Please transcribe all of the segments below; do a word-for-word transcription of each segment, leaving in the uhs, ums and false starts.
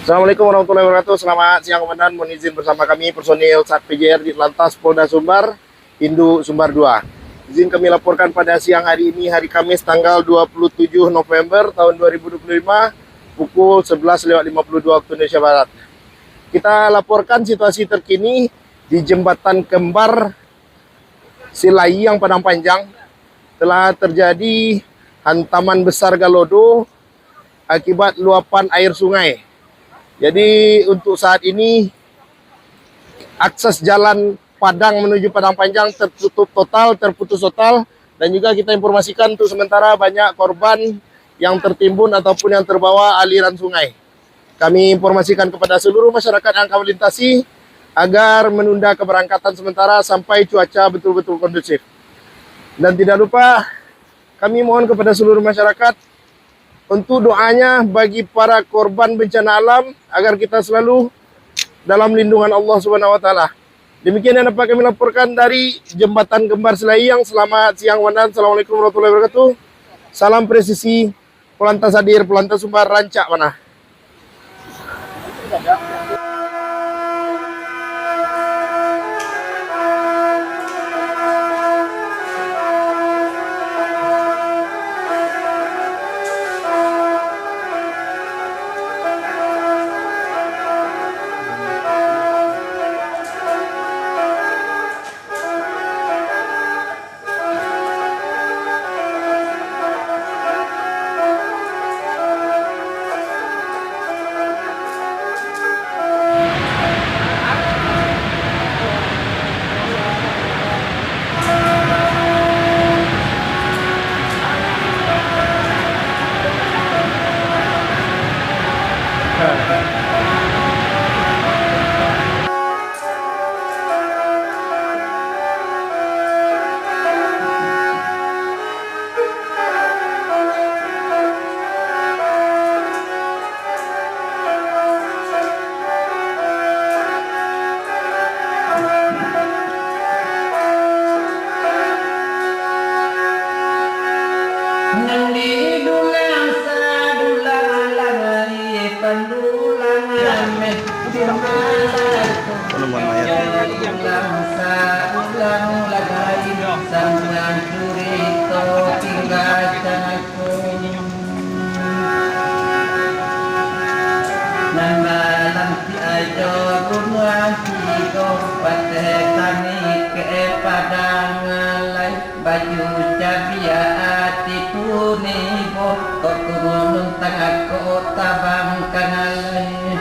Assalamualaikum warahmatullahi wabarakatuh. Selamat siang, Komandan. Mohon izin bersama kami, personil Sat P J R di Lantas Polda Sumbar, Induk Sumbar dua. Izin kami laporkan pada siang hari ini, hari Kamis, tanggal dua puluh tujuh November tahun dua ribu dua puluh lima, pukul sebelas lewat lima puluh dua waktu Indonesia Barat. Kita laporkan situasi terkini di Jembatan Kembar Silayang Padang Panjang. Telah terjadi hantaman besar galodo akibat luapan air sungai. Jadi, untuk saat ini, akses jalan Padang menuju Padang Panjang tertutup total, terputus total, dan juga kita informasikan untuk sementara banyak korban yang tertimbun ataupun yang terbawa aliran sungai. Kami informasikan kepada seluruh masyarakat yang akan melintasi agar menunda keberangkatan sementara sampai cuaca betul-betul kondusif. Dan tidak lupa, kami mohon kepada seluruh masyarakat untuk doanya bagi para korban bencana alam, agar kita selalu dalam lindungan Allah Subhanahu wa Taala. Demikian yang dapat kami laporkan dari Jembatan Kembar Silayang. Selamat siang, Komandan. Assalamualaikum warahmatullahi wabarakatuh. Salam presisi, Polantas hadir, Polantas Sumbar rancak bana. Nan di dulang sadulang, lai pandulang ameh di malam. Ulang saulang, lai sanang curito tingga cangko. Nan malam ti ajo bunuang tigo, pateh tani ke padang lai. Baju cabia ati tunibo, kok turun tangah kok tabang ka nalai.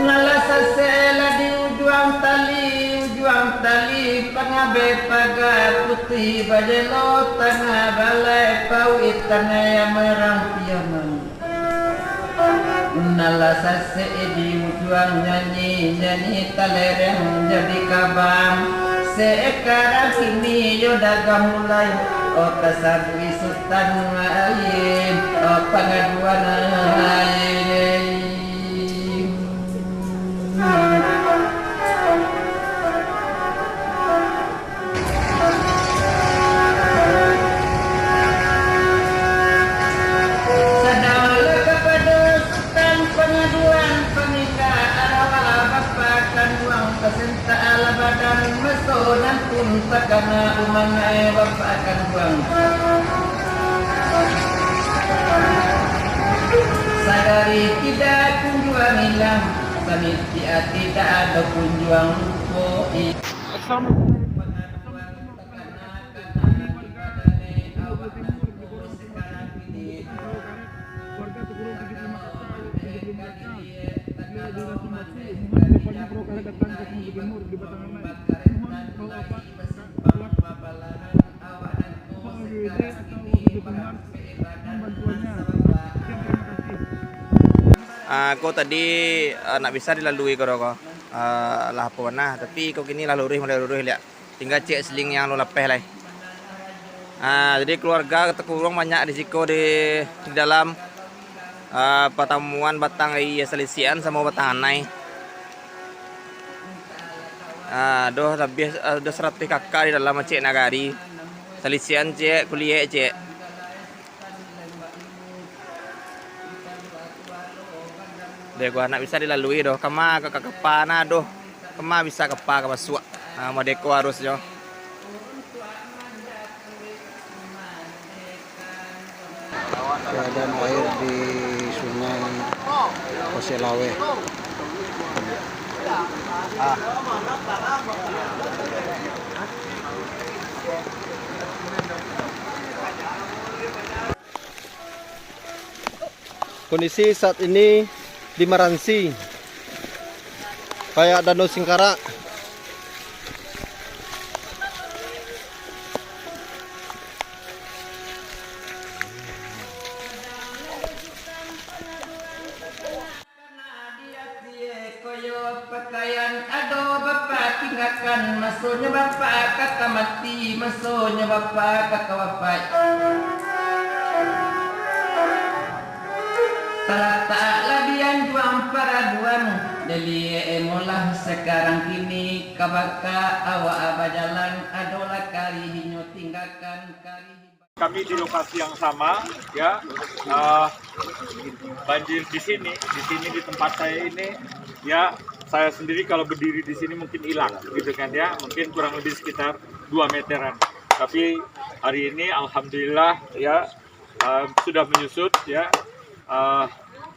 Nan lah sasek lah di ujuang tali, ujuang tali pangabek paga putuih bajelo tangah balai pauik tangai amarang piaman. Nan lah sasek di ujuang nyanyi, nyanyi talereng jadi kabang. Sekarang kini yo dagang mulai, oh, tasabuik Sutan ai, oh, pangaduan ai. Sadang lah kapado Sutan pangaduan, paminta arawa bapak kanduang, pasen Ta'ala badan maso nan pun takana umanai bapak kanduang. Sadari tidak kunjuang ilang, samitia tidak ado kunjuang lupo. Ah, ko tadi, ah, nak bisa dilalui ko, ko. Ah, lah apo nah, tapi ko kini lah luruih, mulai luruih liak. Tingga cek seling yang lo lapeh lai. Ah, jadi keluarga takurung banyak di siko di, di dalam, ah, patamuan Batang Aia Salisian samo Batang Anai. Ah, doh labiah, ah, doh saratuih kakak di dalam, Cek Nagari. Salisian, Cek, kuliek, Cek. Deh, gua nak bisa dilalui doh. Kama ka, ka, ka pa na doh. Kama bisa ka pa ka masuak. Ah, modeko harus jo. Keadaan air di Sungai Pasir Laweh. Kondisi saat ini di Maransi, kayak Danau Singkarak. Koyo pakaian ado bapa tinggakan, masonyo bapa ka mati, masonyo bapa ka wafat. Talatak lah di anjuang paraduan, daliek emolah sakarang kini, kabaka awak bajalan, adolah karih inyo tinggakan, karih. Kami di lokasi yang sama, ya, eh, banjir di sini, di sini di tempat saya ini, ya, saya sendiri kalau berdiri di sini mungkin hilang, gitu kan, ya, mungkin kurang lebih sekitar dua meteran. Tapi hari ini alhamdulillah, ya, eh, sudah menyusut, ya. Eh,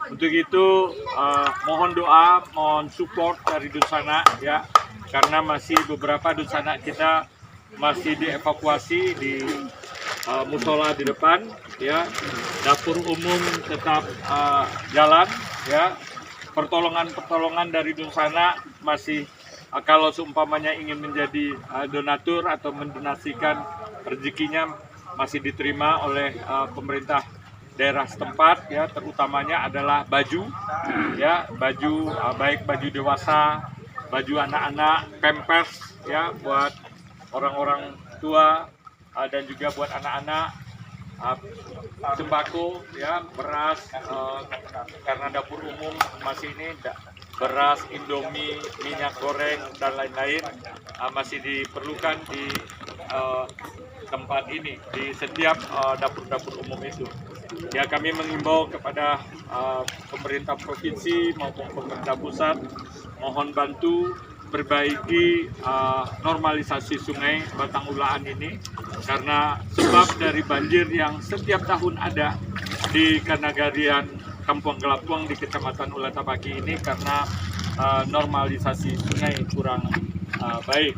untuk itu, eh, mohon doa, mohon support dari dunsanak, ya, karena masih beberapa dunsanak kita masih dievakuasi di, eh, musola di depan, ya. Dapur umum tetap, eh, jalan, ya. Pertolongan-pertolongan dari dunsanak masih, eh, kalau seumpamanya ingin menjadi, eh, donatur atau mendonasikan rezekinya, masih diterima oleh, eh, pemerintah daerah setempat, ya, terutamanya adalah baju, ya, baju, eh, baik baju dewasa, baju anak-anak, pampers, ya, buat orang-orang tua, ah, dan juga buat anak-anak, ah, sembako, ya, beras, eh, karena dapur umum masih ini, da-, beras, Indomie, minyak goreng, dan lain-lain, ah, masih diperlukan di, eh, tempat ini, di setiap, eh, dapur-dapur umum itu. Ya, kami mengimbau kepada, eh, pemerintah provinsi maupun pemerintah pusat, mohon bantu perbaiki, eh, normalisasi Sungai Batang Ulaan ini, karena sebab dari banjir yang setiap tahun ada di kanagarian Kampuang Galapuang di Kecamatan Ulatabaki ini karena, eh, normalisasi sungai kurang, eh, baik.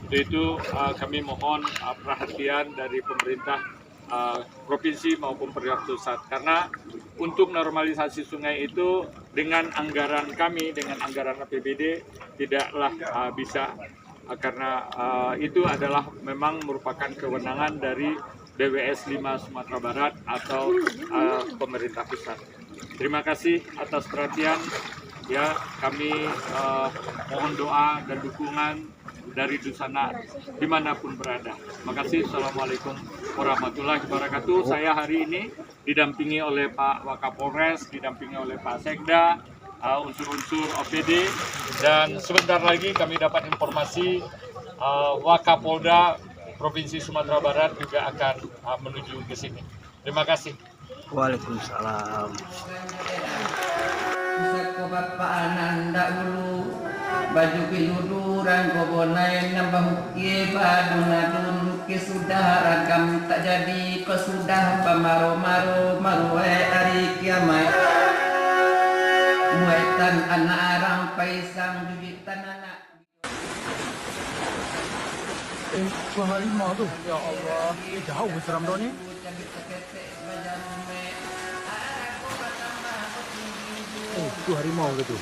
Untuk itu, eh, kami mohon, eh, perhatian dari pemerintah, eh, provinsi maupun pemerintah pusat. Karena untuk normalisasi sungai itu dengan anggaran kami, dengan anggaran A P B D tidaklah, eh, bisa, eh, karena, eh, itu adalah memang merupakan kewenangan dari B W S lima Sumatera Barat atau, eh, pemerintah pusat. Terima kasih atas perhatian. Ya, kami, eh, mohon doa dan dukungan dari dunsanak dimanapun berada. Terima kasih. Assalamualaikum warahmatullahi wabarakatuh. Saya hari ini didampingi oleh Pak Wakapolres, didampingi oleh Pak Sekda, eh, unsur-unsur O P D, dan sebentar lagi kami dapat informasi, eh, Wakapolda Provinsi Sumatera Barat juga akan, eh, menuju ke sini. Terima kasih. Waalaikumsalam. Sako bapak nan dahulu, baju biluduran, kobonai nan bahukia, badun-adun, lukis sudah ragam tak jadi, pesudah bamaro-maro, maruai ari kiamaik. Muaitan anak arang paisang, jujuitan anak. Eh, tu harimau tu. Ya Allah. Eh, jauh seram dah ni. Eh, tu harimau ke tu?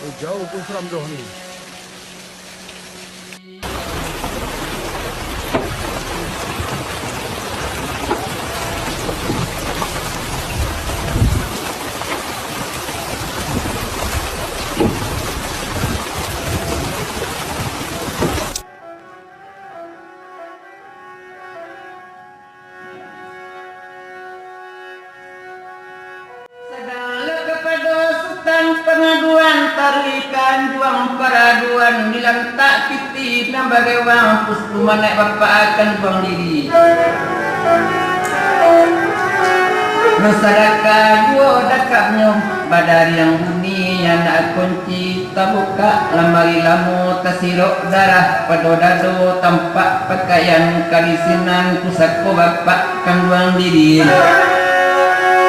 Eh, jauh pun seram dah ni. Sagalo kapado Sutan pangaduan taruih. Di nan barewang, pusu manaik bapak akan buang diri. Nan sadaka juo dakapnyo, badariang bunyi anak kunci, tabukak lamari lamo, tasirok darah pado dado, tampak pakaian ka di sinan, pusako bapak kan buang diri.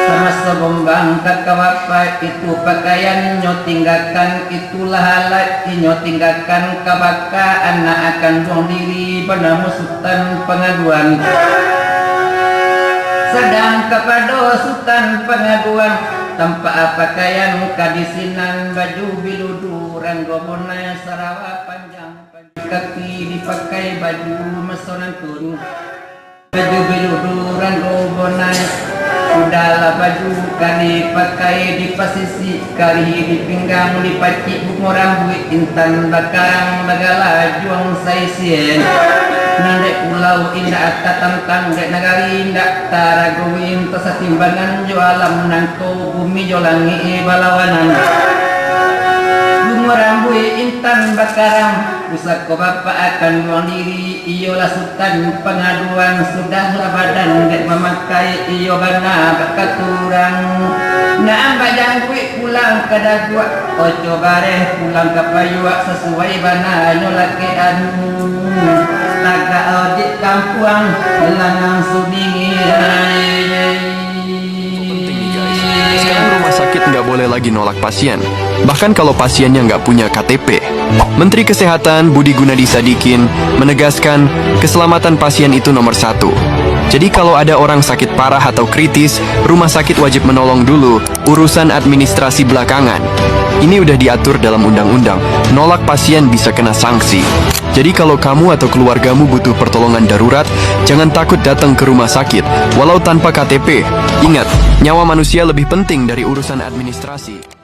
Samaso bombang ka ka bapak, itu pakaian nyo tinggakan, itulah alat inyo tinggakan, ka baka anak akan buang diri, banamo Sutan Pangaduan. Sadang kapado Sutan Pangaduan, tampak pakaian ka di sinan, baju biludu ranggo bonai, sarawa panjang, panjang kaki, dipakai baju maso nantun. Baju biludu ranggo bonai, sudahlah baju ka dipakai, dipasisik karih di pinggang, dipacik bungo rambuik intan bakarang, bagala juang saisian. Nan dek pulau indak tatantang, dek nagari indak taragoi, tasatimbangan jo alam nangko, bumi jo langik balawanan. Bungo rambuik intan bakarang, pusako bapak akan buang diri, iyolah Sutan Pangaduan, sudahlah badan dek mamakai, iyo bana bakaturang. Nan bajangguik pulang ka daguak, oco bareh pulang ka payuak, sasuai bana nyo lakek anu. Tagak ojek kampuang, langang sudingin. Sekarang rumah sakit nggak boleh lagi nolak pasien, bahkan kalau pasiennya nggak punya K T P. Menteri Kesehatan Budi Gunadi Sadikin menegaskan, keselamatan pasien itu nomor satu. Jadi kalau ada orang sakit parah atau kritis, rumah sakit wajib menolong dulu, urusan administrasi belakangan. Ini udah diatur dalam undang-undang, nolak pasien bisa kena sanksi. Jadi kalau kamu atau keluargamu butuh pertolongan darurat, jangan takut datang ke rumah sakit, walau tanpa K T P. Ingat, nyawa manusia lebih penting dari urusan administrasi.